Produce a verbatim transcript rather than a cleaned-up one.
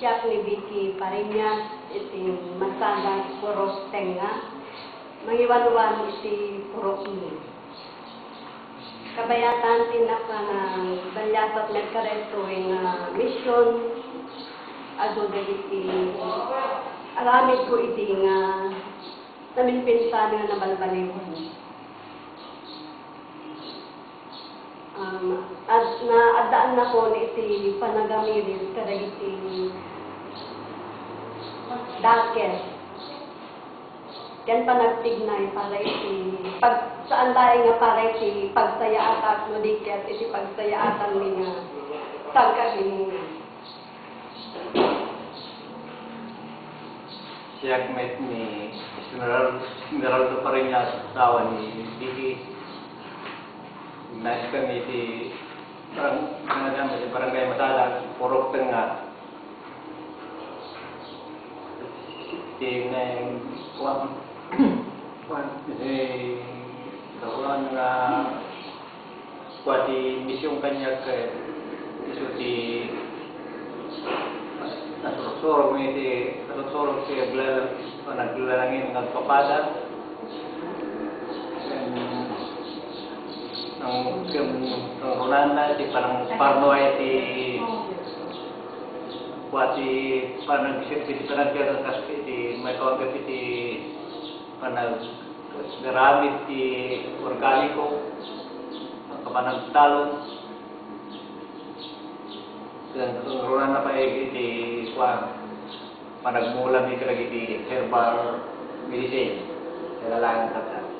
Siak ni Vicky Pariñas iti Masada, Purok Tenga, mangiwanwan iti purokmi. Kabayatan ti napanagdaliasat met kadaytoy nga mision, adu dagiti aramidko idi nga naminpinsan nga nabalbaliwan. Um, ad-, naaddaannakon iti panagamirit kadagiti dakes ken panagtignay para iti pag-, saan laeng nga para iti pagsayaatak no di ket iti pagsayaatan ni nga pagkahimungan. Siak met ni Esmeraldo, Esmeraldo Pariñas, asawa ni Vicky. Nais kami iti barang-, barangay, iti Barangay Masada, Purok Tenga. Iti na-, kuan, kuan, iti, kuan nga Kua ti mision kaniak, eh, isu ti nasursurog mi ti, nasursurog ti aglala-, panaglalangin nga agpapada. Ken, ang, ken, ang runana ti panangparno ay ti, kua ti panag-, ti panagbiag kas ti, may kawag ti panag-, garamid ti organiko, panagtalon. Ken, ken runana pay iti, kuan, panagmula mi kadagiti herbal medicine. Kailangan tatta.